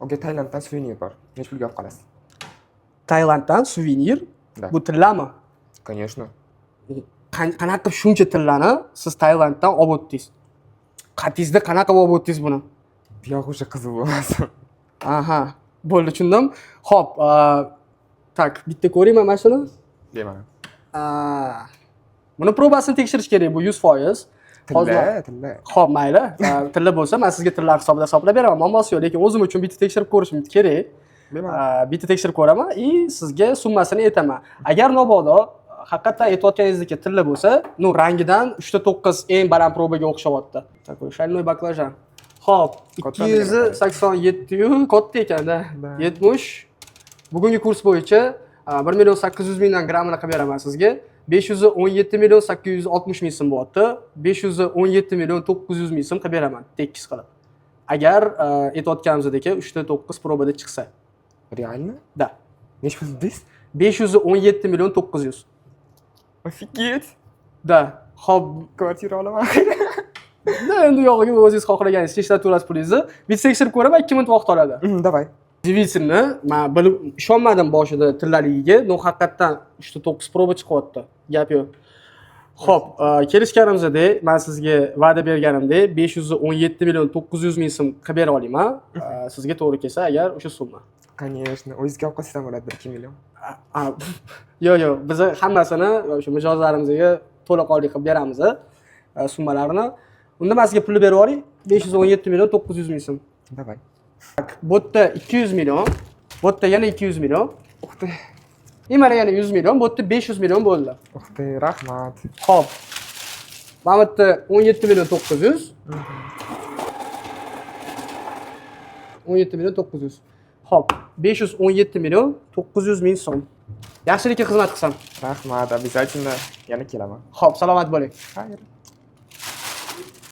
Okey, Tailanddan suvenir bor. Necha pulga olib qolasiz? Tailanddan suvenir? Да. Bu tillami? Конечно. Qanaqa qilib shuncha tillani siz Tailanddan olib o'tdingiz? Qatingizda qanaqa qilib olib o'tdingiz buni? Buyog'i o'sha qiziq bo'lmasin. Aha, bo'ldi, tushundim. Xo'p, так, bitta ko'ringman mana shuni. Bemalol. Buni probasini tekshirish kerak, bu 100%. Hozir Tilla, tilla. Xo'p, mayli. Tilla bo'lsa, men sizga tilla hisobida hisoblab beraman, muammosi yo'q, lekin o'zim uchun bitta tekshirib ko'rishim kerak. Bemalol. Bitta tekshirib ko'raman и sizga summasini aytaman. Agar mabodo haqiqatdan aytayotganingizdek tilla bo'lsa, ну, rangidan 3.9 eng baland probaga o'xshayapti. Такой шальной баклажан. Xo'p, Katta 287 yu katta ekanda. Да. 70. Bugungi kurs bo'yicha 1 million 800 mingdan grammini qilib beraman sizga. 517 million 860 ming so'm bo'lyapti. 517 million 900 ming so'm qilib beraman, tekis qilib. Agar aytayotganimizdek 3.9 probada chiqsa. Реально? Да. Necha pul dedingiz? 517 million 900. Офигеть. Да. Xo'p, Kvartira olaman. Да, endi uyog'iga o'zingiz xohlaganingiz ishlataverasiz pulingizni. Bitta tekshirib ko'raman, 2 minut vaqt oladi. Давай. Удивительно, man bilib ishonmadim boshida tillaligiga, но haqiqatdan 3.9 proba chiqyapti. Gap yo'q. Xo'p, kelishganimizdek, men sizga va'da berganimdek 517 million 900 ming so'm qilib bera olaman. Sizga to'g'ri kelsa agar o'sha summa. Конечно. O'zingizga olib qolsangiz ham bo'ladi 1-2 million. Yo'q, yo'q, biz hammasini o'sha mijozlarimizga to'laqonli qilib beramiz summalarni. Unda men sizga pulni berib yuboray. 517 million 900 ming so'm. Давай. Bu yerda 200 million, bu yerda yana 200 million. Ух ты. И mana yana 100 million, bu yerda 500 million bo'ldi. Ух ты, rahmat. Xo'p. Mana bu yerda 17 million 900. 17 million 900. Xo'p, 517 million 900 ming so'm. Yaxshilikka xizmat qilsam. Rahmat, обязательно yana kelaman. Xo'p, salomat bo'ling. Xayr.